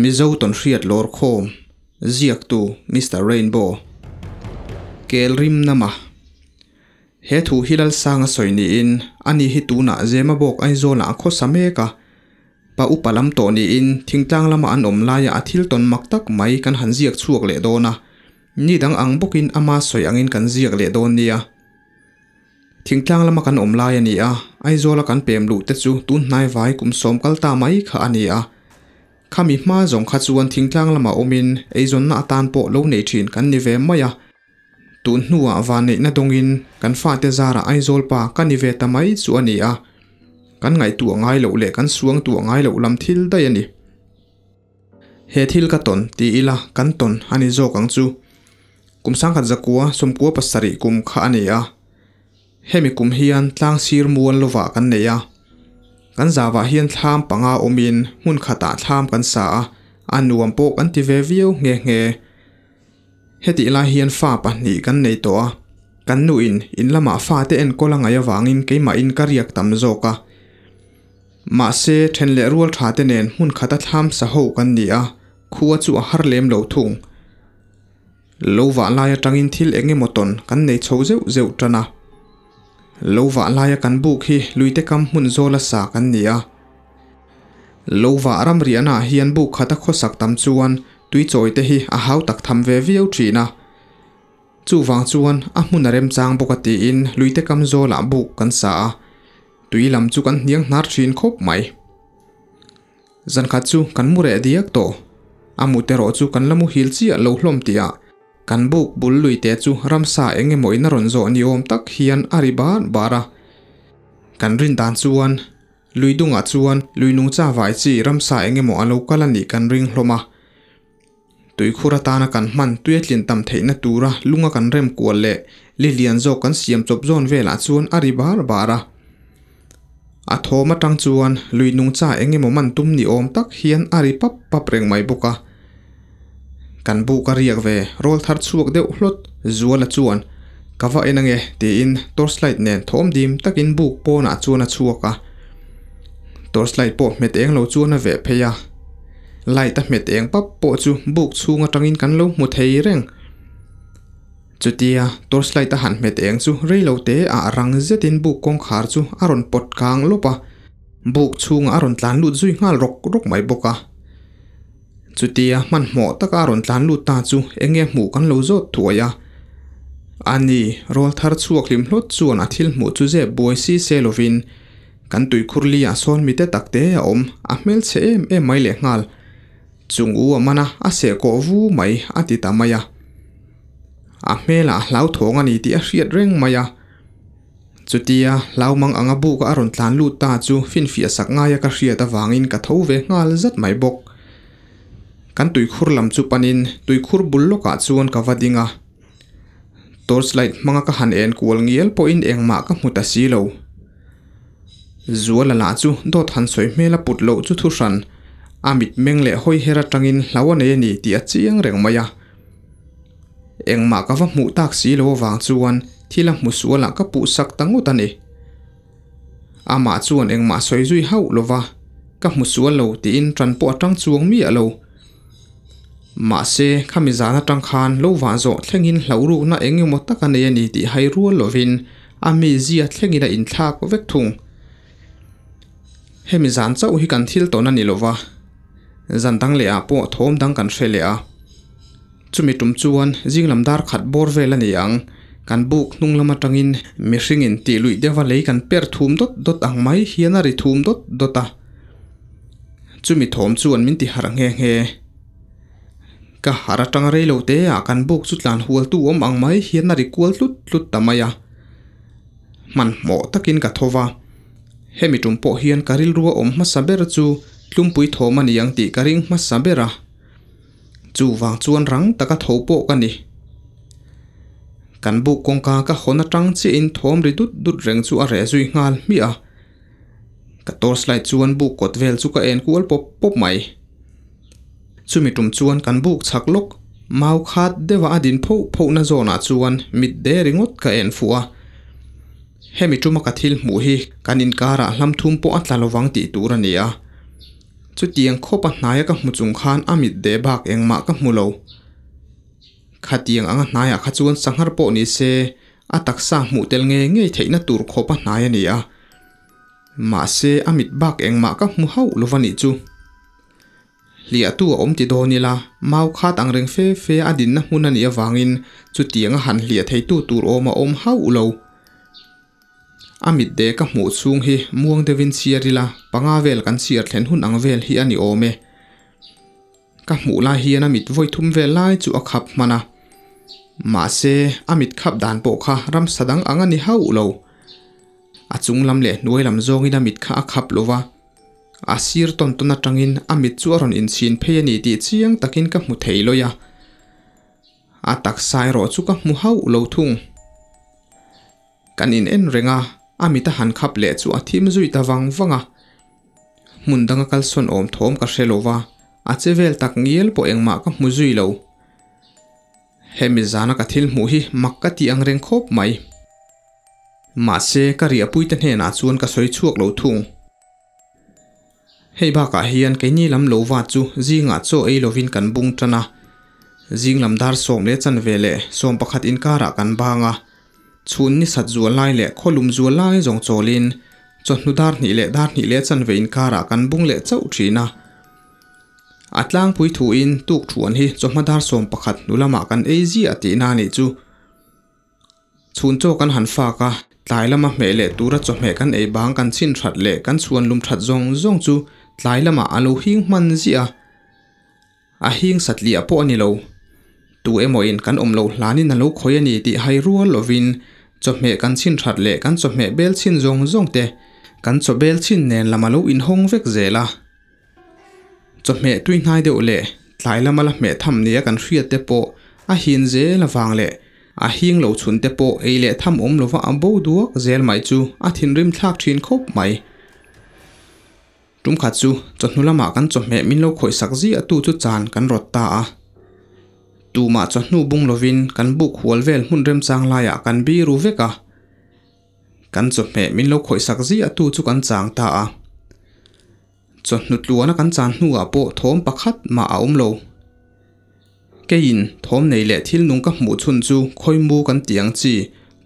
Mizo tawnhriat lawrkhawm ziaktu Mister Rainbow Kel rim nama He thu hi Lalsanga sawi niin ani hi tunah Zemabawk Aizawlah a khawsa mek a. Pa upa lam tawh niin thingtlang lama an awm laia a thil tawn mak tak mai kan han ziak chhuak leh dawn a. Ni dang ang bawkin ama sawi angin kan ziak leh dawn nia. Thingtlang lama kan awm lai a ni a, Aizawla kan pem luh te chu tun hnai vai kum sawm kal ta mai kha a ni a. Khami hma zawng kha chuan thingtlang lama awmin eizawnna atan pawh lo nei thin kan ni ve mai a. Tun hnuah vanneihna dawngin kan fate zarah Aizawl pa ka ni ve ta mai chu a ni a. Kan ngaihtuah ngai loh leh kan suangtuah ngai loh lam thil daih a ni. He thil ka tawn ti ila kan tawn a ni zawk ang chu. Kum sangkhat zakua sawmkua pasarih kum kha a ni a. Hemi kum hian tlang sir mual lovah kan nei a. Kan zavah hian thlam panga awmin hmun khatah thlam kan sa a, a nuam pawh kan ti ve viau nghe nghe. Hetih lai hian fa pahnih kan nei tawh a, kan nuin in lamah fate enkawl a ngaih avangin keimahin ka riak tam zawk a. Mahse, then leh rual tha te nen hmun khata thlam sa ho kan ni a, khua chu a har lem lo thung. Lo vah lai atangin thil eng emaw tawn kan nei chho zeuh zeuh tan a. Lo vah laia kan buk hi luite kam hmun zawla sa kan ni a. Lo vah ram riahnaah hian buk khata khawsak tam chuan tui chawi te hi a hau tak tham ve viau thin a. Chuvang chuan a hmun a remchang bawk a tiin luite kam zawlah buk kan sa a. Tui lam chu kan hniang hnar thin khawp mai. Zankhat chu kan mu reh diak tawh. A mut erawh chu kan la muhil chiah lo hlawm tihah kan buk bul lui te chu ramsa eng emaw in a rawn zawh ni awm tak hian a ri bar bar a. Kan rin dan chuan lui dungah chuan lui nungcha vai chi ramsa eng emaw a lo kal a nih kan ring hlawm a. Tuikhur atana kan hman tui a tlin tam theihna tura lunga kan rem kual leh li lian zawk kan siam chawp zawn velah chuan a ri bar bar a. A thawm atang chuan lui nungcha eng emaw man tum ni awm tak hian a ri pap pap reng mai bawk a. Kan buk a riak ve rawl thar chhuak deuh hlawt Zuala chuan ka va en ange tiin torchlight nen thawm dim takin buk pawnah chuan a chhuak a. Torchlight pawh hmet eng lo chuan a veh phei a. Light a hmet eng pap pawh chu buk chhung atangin kan lo hmu thei reng. Chutia torchlight a han hmet eng chu rei lo te ah rang zetin buk kawngkhar chu a rawn pawt kang lawp a, buk chhungah a rawn tlan lut zui nghal rawk rawk mai bawk a. Chutia hmanhmawh taka a rawn tlan lut ta chu enge hmuh kan lo zawt thuai a. Ani, rawl thar chhuak hlim hlawt chuan a thil hmuh chu zep buai si se lovin Kan tuikhur li ah sawn mite tak te a awm, a hmelchhe em em mai leh nghal. Chung u a man a, a seh kawh vu mai a ti ta mai a. A hmelah a hlauthawng a ni tih a hriat reng mai a. Chutia hlaumang anga buk a rawn tlan lut ta chu finfiah sak ngaia ka hriat avangin ka tho ve nghal zat mai bawk. Kan tuikhur lam chu panin tuikhur bul lawkah chuan ka va ding a. Torchlight hmanga ka han en kual ngial pawhin engmah ka hmu ta si lo. Zuala lah chu dawt han sawi hmel a put loh chu thu hran, a mit meng leh hawi her atangin hlau a nei a ni tih a chiang reng mai a. Engmah ka va hmuh tak si lo avang chuan thil a hmu sualah ka puh sak ta ngawt a ni. Amah chuan engmah sawi zui hauh lo va, ka hmu sual lo tiin ṭan pawh a ṭang chuang miah lo. Mahse, khami zan atang khan lo vah zawh thlengin hlauhrukna eng emaw tak a nei a ni tih hai rual lovin a mizia thlengin a inthlak vek thung. Hemi zan chauh hi kan thil tawn a ni lova, zan dang leh ah pawh thawm dang kan hre leh a. Chumi tum chuan zinglam dar khat bawr vel a ni ang, kan buk hnung lam atangin mihringin tih luih deuha lei kan per thum dawt dawt ang mai hian a ri thum dawt dawt a. Chumi thawm chuan min ti harh nghe nghe. Ka harh atang rei lo te ah kan buk chu tlan hual tu awm ang mai hian a ri kual tlut tlut ta mai a. Hmanhmawh takin ka tho va. Hemi tum pawh hian ka rilru a awm hmasa ber chu tlumpui thawm a ni ang tih ka ring hmasa ber a. Chuvang chuan rang taka tho pawh ka ni. Kan buk kawngka ka hawn atang chiahin thawm ri dut dut reng chu a reh zui nghal hmiah a. Ka torchlight chuan buk kawt vel chu ka en kual pawp pawp mai. Chumi tum chuan kan buk chhak lawk, mau khat deuha a din phoh phohna zawnah chuan mit de ringawt ka en fuh a. Hemi tuma ka thil hmuh hi kan inkarah hlam thum pawh a tla lovang tih tur a ni a. Chutiang khawpa hnaia ka hmu chung khan a mit deh bak engmah ka hmu lo. Khatiang anga hnaiah kha chuan sanghar pawh ni se a taksa hmuh tel ngei ngei theihna tur khawpa hnai a ni a. Mahse a mit bak engmah ka hmu hauh lo va nih chu. Hliahtu a awm ti dawn ila, mau khat ang reng fe fe a dinna hmun a nih avangin chutianga han hliah theitu tur awm a awm hauh lo. A mit deh ka hmuh chhung hi muang deuhin chhiar ila, panga vel kan chhiar thlen hun ang vel hi a ni awm e. Ka hmuh lai hian a mit vawi thum vel lai chu a khap hman a. Mahse, a mit khap dan pawh kha ramsa dang ang a ni hauh lo. A chung lam leh hnuai lam zawngin a mit kha a khap lo va. A sir tawn tawn atangin a mit chu a rawn inchhin phei a ni tih chiang takin ka hmu thei lawih a. A taksa erawh chu ka hmu hauh lo thung. Kan in en reng a, a mit a han khap leh chu a thim zui ta vang vang a. Hmun danga kalsawn awm thawm ka hre lo va, a che vel tak ngial pawh engmah ka hmu zui lo. Hemi zana ka thil hmuh hi mak ka tih ang reng khawp mai. Mahse, ka riahpuite hnenah chuan ka sawi chhuak lo thung. Hei bakah hian keini lam lo vat chu zingah chaw ei lovin kan bung tan a. Zing lam dar sawm leh chanve leh sawm pakhat inkarah kan bang a. Chhun ni sat zual lai leh khawlum zual lai zawng chawlin chawhnu dar hnih leh dar hnih leh chanve inkarah kan bung leh chauh thin a. A tlangpui thuin tuk thuan hi chawhma dar 11 hnu lamah kan ei ziah tihna a nih chu. Chhun chaw kan han fak a, tlai lama hmeh leh tura chawhmeh kan ei bang kan chhin that leh kan chhuan lum that zawng zawng chu tlai lamah a lo hing hman ziah a. A hing satliah pawh a ni lo. Tu emaw in kan awm loh hlanin a lo khawi a ni tih hai rual lovin chawhmeh kan chhin that leh kan chawhmeh bel chhin zawng zawng te kan chaw bel chhin nen lam a lo inhawng vek zel a. Chawhmeh tui hnai deuh leh tlai lama la hmeh tham nia kan hriat te pawh a hin zel avang leh a hing lo chhun te pawh ei leh tham awm lova a bo duak zel mai chu a thinrim thlak thin khawp mai. Tum khat chu chawhnu lamah kan chawhmeh min lo khawih sak ziah tu chu chan kan rawt ta a. Tumah chawhnu bung lovin kan buk hual vel hmun remchang laiah kan biru vek a. Kan chawhmeh min lo khawih sak ziah tu chu kan chang ta a. Chawhnu tluana kan chan hnuah pawh thawm pakhat mah a awm lo. Keiin thawm nei leh thil nung ka hmuh chhun chu khawimu kan tih ang chi,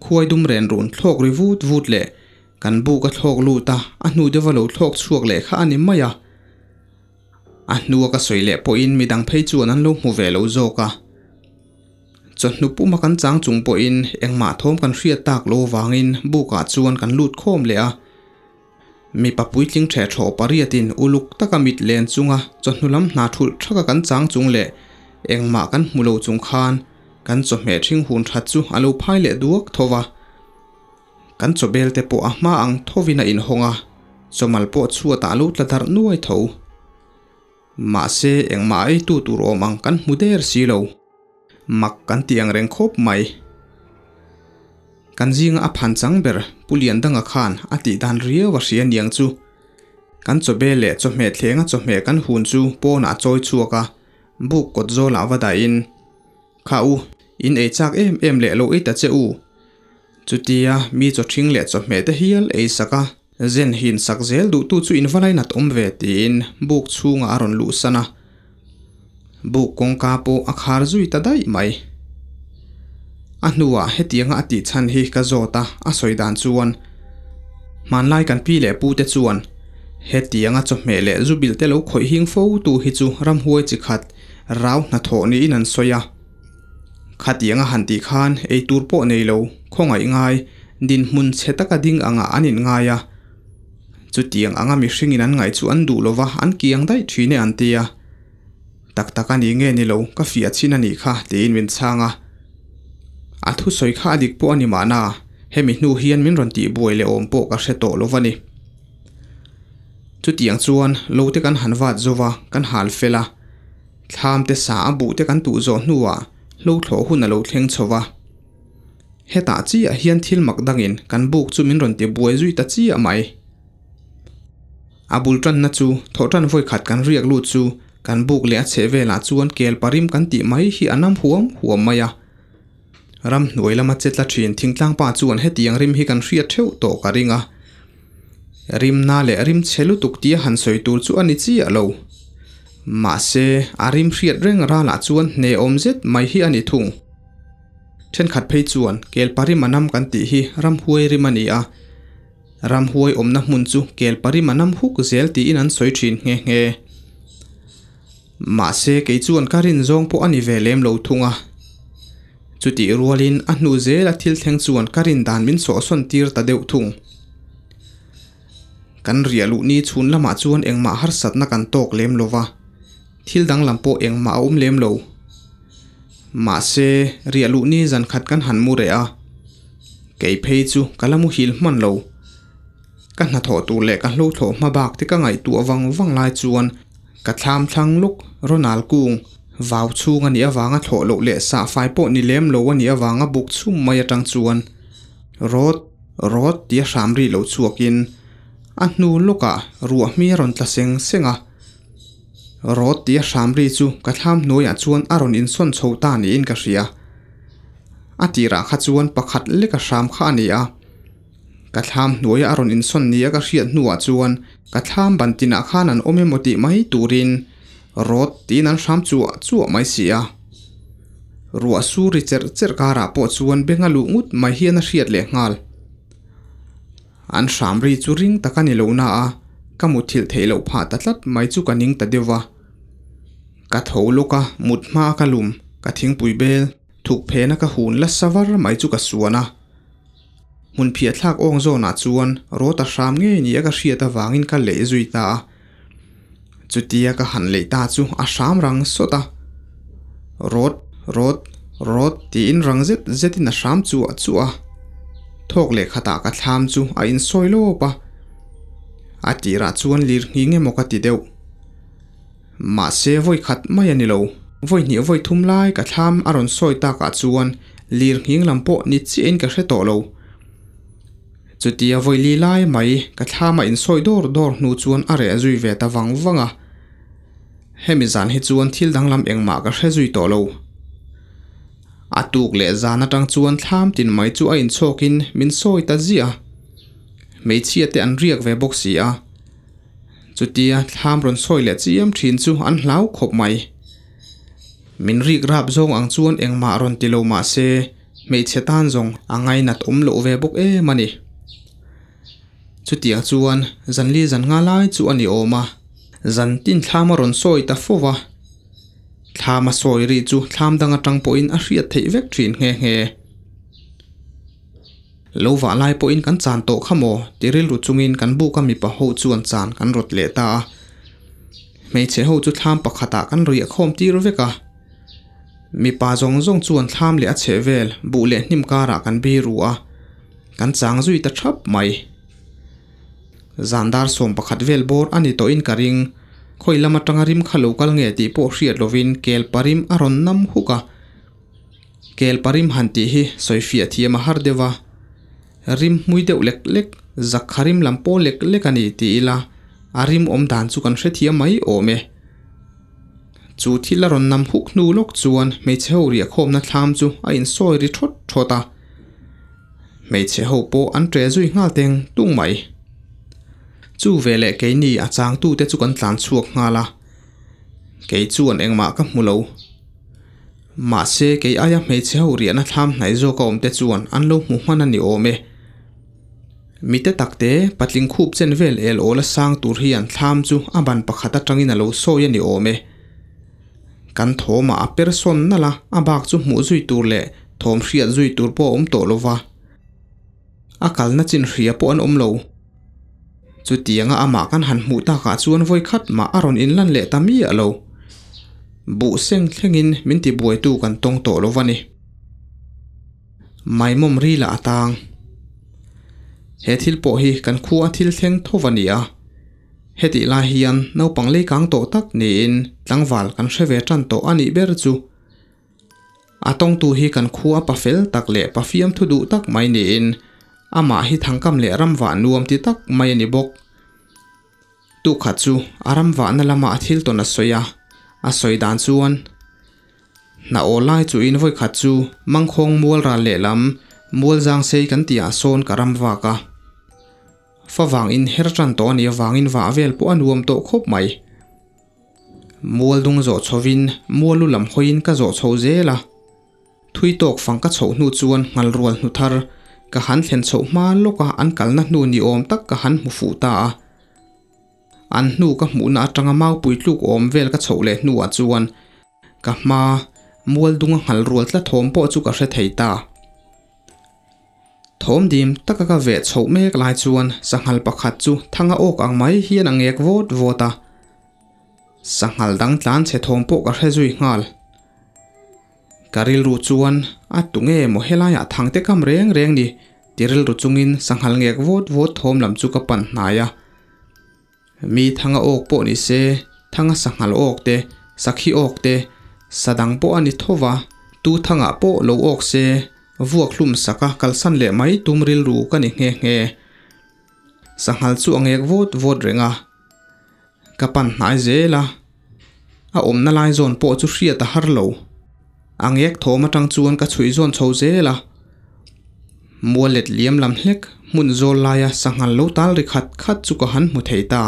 khuai dum ren run thlawk ri vut vut leh kan buk a thlawk lut a, a hnu deuha lo thlawk chhuak leh kha a ni mai a. A hnua ka sawi leh pawhin midang phei chuan an lo hmu ve lo zawk a. Chawhnu puma kan chang chung pawhin engmah thawm kan hriat tak lo vangin bukah chuan kan lut khawm leh a. Mipa puitling ṭheh ṭhawh pariatin uluk taka mit len chunga chawhnu lam hna ṭhulh ṭhaka kan chang chung leh engmah kan hmu lo chung khan kan chawhmeh ṭhing hun ṭhat chu a lo phai leh duak tho va. Kan chawbel te pawh a hma ang thovin a inhawng a, chawmal pawh chhuatah a lo tla darh nuai tho. Mahse engmah eitu tur awm ang kan hmu der si lo. Mak kan ti ang reng khawp mai. Kan zinga a phan chang ber Pu Liandanga khan a tih dan riau a hria niang chu. Kan chawbe leh chawhmeh thlenga chawhmeh kan hun chu pawnah a chawi chhuak a, buk kawt zawlah va dahin, Kha u, in ei chak em em leh lo ei ta che u. Chutia mi chawthing leh chawhmeh te hial ei sak a, zen hin sak zel duhtu chu in va lainat awm ve tiin buk chhungah a rawn luhsan a. Buk kawngka pawh a khar zui ta daih mai. A hnuah hetianga a tih chhan hi ka zawt a, a sawi dan chuan, Hmanlai kan pi leh pu te chuan hetianga chawhmeh leh zu bilh te lo khawih hing fo tu hi chu ramhuai chi khat rau hnathawh niin an sawi a. Khatianga han tih khan ei tur pawh nei lo, khawngaih ngai, dinhmun chhe taka ding angah an inngai a. Chutiang anga mihringin an ngaih chu an duh lova an kiang daih thin e an ti a. Tak tak a ni nge ni lo, ka fiah chin a nih kha tiin min chhang a. A thusawi kha a dik pawh a ni mahna, hemi hnu hian min rawn tihbuai leh awm pawh ka hre tawh lo va ni. Chutiang chuan lo te kan han vat zo va, kan hal fel a. Thlam te sa a buh te kan tuh zawh hnuah hlo thlawh hun a lo thleng chho va. Hetah chiah hian thil mak dangin kan buk chu min rawn ti buai zui ta chiah mai. A bul tanna chu thawhtan vawi khat kan riak lut chu kan buk leh a chheh velah chuan kel parim kan tih mai hi a nam huam huam mai a. Ramhnuai lama che tla thin thingtlang pa chuan hetiang rim hi kan hriat theuh tawh ka ring a. Rimna leh rim chhe lutuk tia han sawi tur chu a ni chiah lo. Mahse, a rim hriat reng ralah chuan hne awm zet mai hi a ni thung. Thenkhat phei chuan Kelparim a nam kan tih hi ramhuai rim a ni a, ramhuai awmna hmun chu Kelparim a nam huk zel tiin an sawi thin nghe nghe. Mahse, kei chuan ka rin zawng pawh a ni ve lem lo thung a. Chutih rualin a hnu zela thil thleng chuan ka rin dan min sawhsawn tir ta deuh thung. Kan riah luh ni chhun lamah chuan engmah harsatna kan tawk lem lo va, thil danglam pawh engmah a awm lem lo. Mahse, riah luh ni zan khat kan han mu reh a, kei phei chu ka la muhil hman lo. Ka hnathawh tur leh ka hlothlawh hma bak te ka ngaihtuah vang vang lai chuan ka thlam thlang lawk Ronald kung vau chhung a nih avanga thlawh loh leh sahfai pawh ni lem lo a nih avanga buk chhum mai atang chuan Rawt rawt tia hram ri lo chhuakin a hnu lawkah ruah hmi a rawn tla seng seng a. Rawt tia hram ri chu ka thlam hnuaiah chuan a rawn insawn chho ta niin ka hria. A tirah kha chuan pakhat leka hram kha a ni a. Ka thlam hnuaia a rawn insawn nia ka hriat hnuah chuan ka thlam ban tinah khan an awm emaw tih mai turin rawt tiin an hram chuah chuah mai si a. Ruah sur ri cherh cherh karah pawh chuan beng a luh ngut mai hian a hriat leh nghal. An hram ri chu ring tak a ni lo na a, ka muthilh theih loh phah ta tlat mai chu ka ning ta deuh va. Ka tho lawk a, mut hma ka lum, ka thingpui bel, thuk phena ka hun la sa var mai chu ka suan a. Hmun phiah thlak awng zawnah chuan rawt a hram ngei nia ka hriat avangin ka leh zui ta a. Chutia ka han leh ta chu a hram rang sawt a. Rawt, rawt, rawt tiin rang zet zetin a hram chuah chuah a. Thawk leh khatah ka thlam chu a insawi lawp a. A tirah chuan lir nghing emaw ka ti deuh. Mahse vawi khat mai a ni lo. Vawi hnih vawi thum lai ka thlam a rawn sawi takah chuan lir nghing lam pawh ni chiahin ka hre tawh lo. Chutia vawi li lai mai ka thlam a insawi dawr dawr hnu chuan a reh zui ve ta vang vang a. Hemi zan hi chuan thil danglam engmah ka hre zui tawh lo. A tuk leh zan atang chuan thlam tin mai chu a inchhawkin min sawi ta ziah a. Hmeichhia te an riak ve bawk si a. Chutia thlam rawn sawi leh chiam thin chu an hlau khawp mai. Min rik rap zawng ang chuan engmah rawn ti lo mah se hmeichhe tan zawng a ngainat awm loh ve bawk em a ni. Chutiang chuan zanli zan nga lai chu a ni awm a, zan tin thlam a rawn sawi ta fo va. Thlam a sawi ri chu thlam dang atang pawhin a hriat theih vek thin nghe nghe. Lo vah lai pawhin kan chan tawh kha maw ti rilru chungin kan buk a mipa ho chuan chan kan rawt leh ta a. Hmeichhe ho chu thlam pakhatah kan riah khawm tir vek a. Mipa zawng zawng chuan thlam leh a chheh vel buh leh hnim karah kan bi ru a, kan chang zui ta thap mai. Zan dar 11 vel bawr a ni tawhin ka ring, khawi lam atanga rim kha lo kal nge tih pawh hriat lovin kel parim a rawn nam huk a. Kel parim han tih hi sawifiah thiam a har deuh a, rim hmui deuh lek lek, zakha rim lam pawh lek lek a ni ti ila a rim awm dan chu kan hrethiam mai awm e. Chu thil a rawn nam huk hnu lawk chuan hmeichhe ho riahkhawmna thlam chu a insawi ri thawt thawt a. Hmeichhe ho pawh an ṭe zui nghal teng tung mai. Chu veleh keini a changtute chu kan tlan chhuak nghal a, kei chuan engmah ka hmu lo. Mahse kei aia hmeichhe ho riahna thlam hnaih zawk a awm te chuan an lo hmu hman a ni awm e. Mite takte patling khup chen vel el awl a sang tur hian thlam chu a ban pakhat atangin a lo sawi a ni awm e. Kan thawmah a per sawn nalh a, a bak chu hmuh zui tur leh thawm hriat zui tur pawh a awm tawh lo va. A kalna chin hria pawh an awm lo. Chutianga amah kan han hmuh takah chuan vawi khat mah a rawn inlan leh ta miah lo. Buh seng thlengin min tibuaitu kan tawng tawh lo va ni. Maimawm ri lah a tang. He thil pawh hi kan khua a thil thleng tho va ni a. Hetih lai hian naupang leikang tawh tak niin tlangval kan hre ve tan tawh a nih ber chu. A tawngtu hi kan khua pa fel tak leh pa fiamthu duh tak mai niin amah hi thangkam leh ramvah nuam ti tak mai a ni bawk. Tukhat chu a ramvahna lama a thil tawn a sawi a, a sawi dan chuan, Hna aw lai chuin vawikhat chu Mangkhawng mual ral lehlam mual zang sei kan tihah sawn ka ramvak a. Favang in her tan tawh a nih avangin vah vel pawh a nuam tawh khawp mai. Mual dung zawh chhovin mual lu lam hawiin ka zawh chho zel a. Thui tawk fang ka chhoh hnu chuan nghal rual hnu thar ka han thlen chhoh hma lawk a an kalna hnu ni awm tak ka han hmu fuh ta a. An hnu ka hmuhna atanga maupui tluk awm vel ka chhoh leh hnuah chuan ka hma mual dunga nghal rual tla thawm pawh chu ka hre thei ta. Thawm dim taka ka veh chhoh mek lai chuan sanghal pakhat chu thanga awk ang mai hian a ngek vawt vawt a. Sanghal dang tlan chhe thawm pawh ka hre zui nghal. Ka rilru chuan a tu nge maw helaiah thangte kam reng reng ni ti rilru chungin sanghal ngek vawt vawt thawm lam chu ka pan hnai a. Mi thanga awk pawh ni se, thanga sanghal awk te, sakhi awk te, sa dang pawh a ni tho va, tu thangah pawh lo awk se, vuak hlum saka kalsan leh mai tum rilru ka ni nghe nghe. Sanghal chu a ngek vawt vawt reng a. Ka pan hnai zel a, a awmna lai zawn pawh chu hriat a har lo. A ngek thawm atang chuan ka chhuih zawn chho zel a. Mual let liam lam hlek hmun zawl laia sanghal lo tal ri khat khat chu ka han hmu thei ta.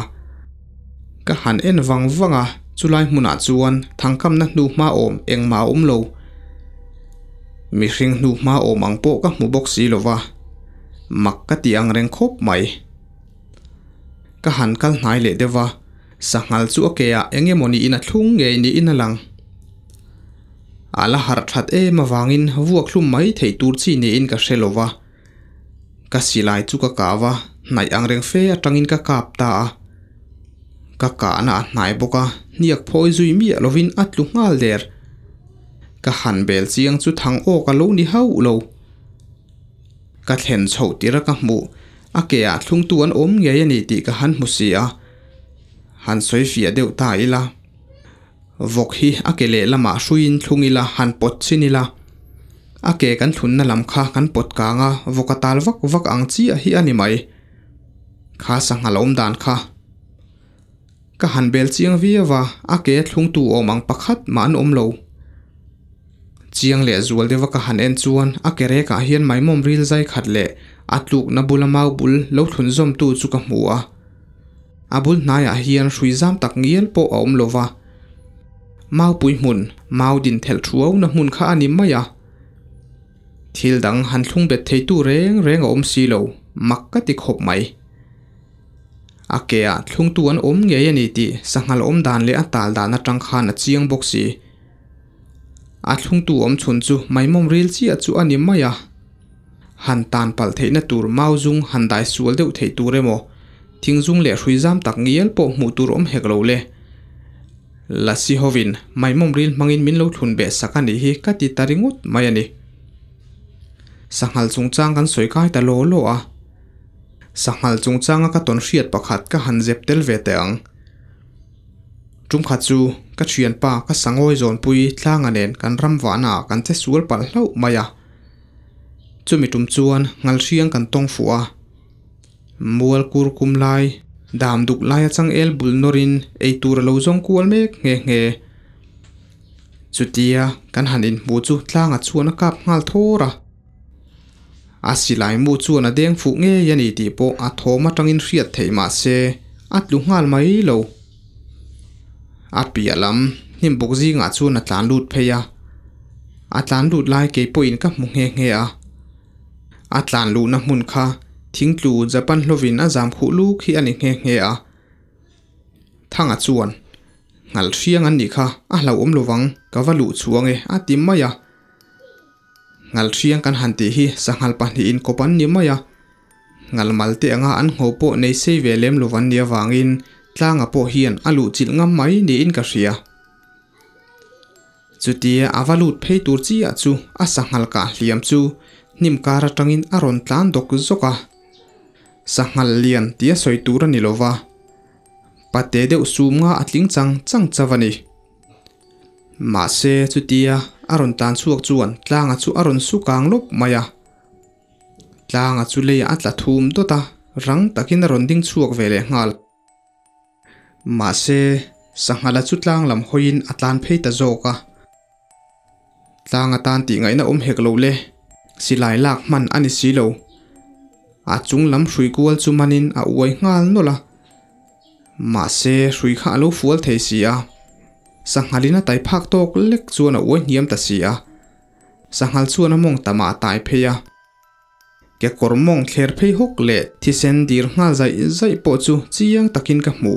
Ka han en vang vang a, chulai hmunah chuan thangkamna hnu hma awm engmah a awm lo. Mihring hnu hma awm ang pawh ka hmu bawk si lo va, mak ka ti ang reng khawp mai. Ka han kal hnai leh deuh va, sanghal chu a ke ah eng emaw niin a thlung ngei niin a lang. A la harh that em avangin vuak hlum mai theih tur chi niin ka hre lo va. Ka silai chu ka kah va, hnaih ang reng fe atangin ka kap ta a. Ka kahna a hnai bawk a, hniak phawi zui miah lovin a tlu nghal der. Ka han bel chiang chu thang awk a lo ni hauh lo. Ka thlen chhoh tir a ka hmuh, a ke ah thlungtu an awm ngei a ni tih ka han hmu si a. Han sawi fiah deuh ta ila. Vawk hi a ke lehlamah hruiin thlung ila han pawt chin ila. A ke kan thlunna lam kha kan pawt kang a, vawk a tal vak vak ang chiah hi a ni mai. Kha sangha lo awm dan kha. Ka han bel chiang viau a, a ke thlungtu awm ang pakhat mah an awm lo. Chiang leh zual deuha ka han en chuan a ke rekah hian maimawm ril zai khat leh a tlukna bula mau bul lo thlun zawmtu chu ka hmu a. A bul hnaiah hian hrui zam tak ngial pawh a awm lo va. Maupui hmun, mau din thelh thuauna hmun kha a ni mai a. Thil dang han thlung bet theitu reng reng a awm si lo, mak ka ti khawp mai. A ke ah thlungtu an awm ngei a ni tih sanghal awm dan leh a tal dan atang khan a chiang bawk si. A thlungtu awm chhun chu maimawm ril chiah chu a ni mai a. Han tan palh theihna tur mau zung han dai sual deuh theih tur emaw, thing zung leh hrui zam tak ngial pawh hmuh tur awm hek lo le. Lasi hovin maimawm ril hmangin min lo thlun beh sak a nih hi ka ti ta ringawt mai a ni. Sanghal chungchang kan sawi kai ta law law a. Sanghal chungchanga ka tawn hriat pakhat ka han zep tel ve teh ang. Tumkhat chu ka thianpa ka sangawi zawnpui tlanga nen kan ram vahna ah kan che sual palh hlauh mai a. Chumi tum chuan ngalhriang kan tawng fuh a. Mual kur kum lai, dam duk lai a changel bul nawrin ei tur a lo zawng kual mek nghe nghe. Chutia kan han inhmuh chu tlanga chuan a kap nghal thawr a. A silai mu chuan a deng fuh ngei a ni tih pawh a thawm atangin hriat theih mah se a tlu nghal mai lo. A piah lam hnim bawk zingah chuan a tlan lut phei a, a tlan lut lai kei pawhin ka hmu nghe nghe a. A tlan luhna hmun kha thingtlu Japan hlawin a zam khuh luk hi a ni nghe nghe a. Thanga chuan, Ngalh hriang an nih kha, a hlauhawm lovang, ka va luh chhuang e a ti mai a. Ngalhriang kan han tih hi sanghal pahnihin kawp an ni mai a, ngalmal te anga an ngho pawh nei sei ve lem lo an nih avangin tlanga pawh hian a luh chilh ngam mai niin ka hria. Chutia a va lut phei tur chiah chu a sanghal kah hliam chu hnim kar atangin a rawn tlan dawk zawk a. Sanghal lian tia sawi tur a ni lo va, pate deuh sum nga a tling chang chang chauh a ni. Mahse chutia a rawn tlan chhuak chuan tlanga chu a rawn su kang lawp mai a. Tlanga chu leiah a tla thum dawt a, rang takin a rawn ding chhuak ve leh nghal. Mahse sanghala chu tlang lam hawiin a tlan phei ta zawk a. Tlang atan tih ngaihna awm hek lo le, silai lak hman a ni si lo. A chung lam hrui kual chu manin a uai nghal nawlh a. Mahse, hrui kha a lo fual thei si a. Sanghalin a tai phak tawk lek chuan a uai hniam ta si a. Sanghal chuan a mawng tamah a tai phei a. Kekawr mawng thler phei hawk leh thisen dir nghal zaih zaih pawh chu chiang takin ka hmu.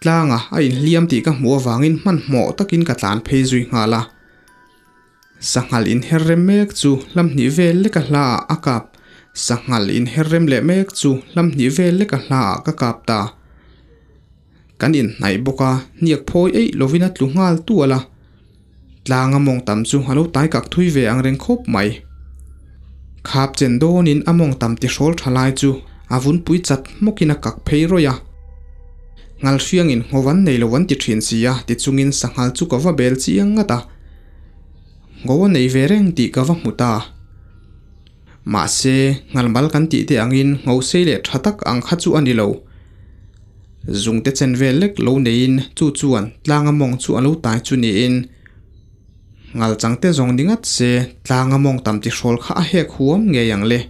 Tlanga a inhliam tih ka hmuh avangin hmanhmawh takin ka tlan phei zui nghal a. Sanghal inher rem mek chu hlam hnih vel leka hlaah a kap Sanghal inher rem leh mek chu hlam hnih vel leka hlaah ka kap ta. Kan inhnaih bawk a, hniak phawi eih lovin a tlu nghal tual a. Tlanga mawng tam chu a lo tai kak thui ve ang reng khawp mai. Khap chen dawnin a mawng tam tihrawl tha lai chu a vunpui chat hmawkin a kak phei rawih a. Ngal hriangin ngho an nei lo an ti thin si a ti chungin sanghal chu ka va bel chiang ngat a. Ngho a nei ve reng tih ka va hmu ta. Mahse, ngalmal kan tih te angin ngho sei leh tha tak ang kha chu a ni lo. Zungte chen vel lek lo neiin chu chuan tlanga mawng chu a lo tai chu niin ngal changte zawng ni ngat se tlanga mawng tam tihrawl kha a hek huam ngei ang le.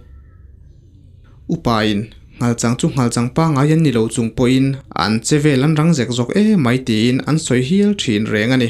Upain ngal chang chu ngal chang pangai an ni lo chung pawhin an che vel an rang zek zawk emai tiin an sawi hial thin reng a ni.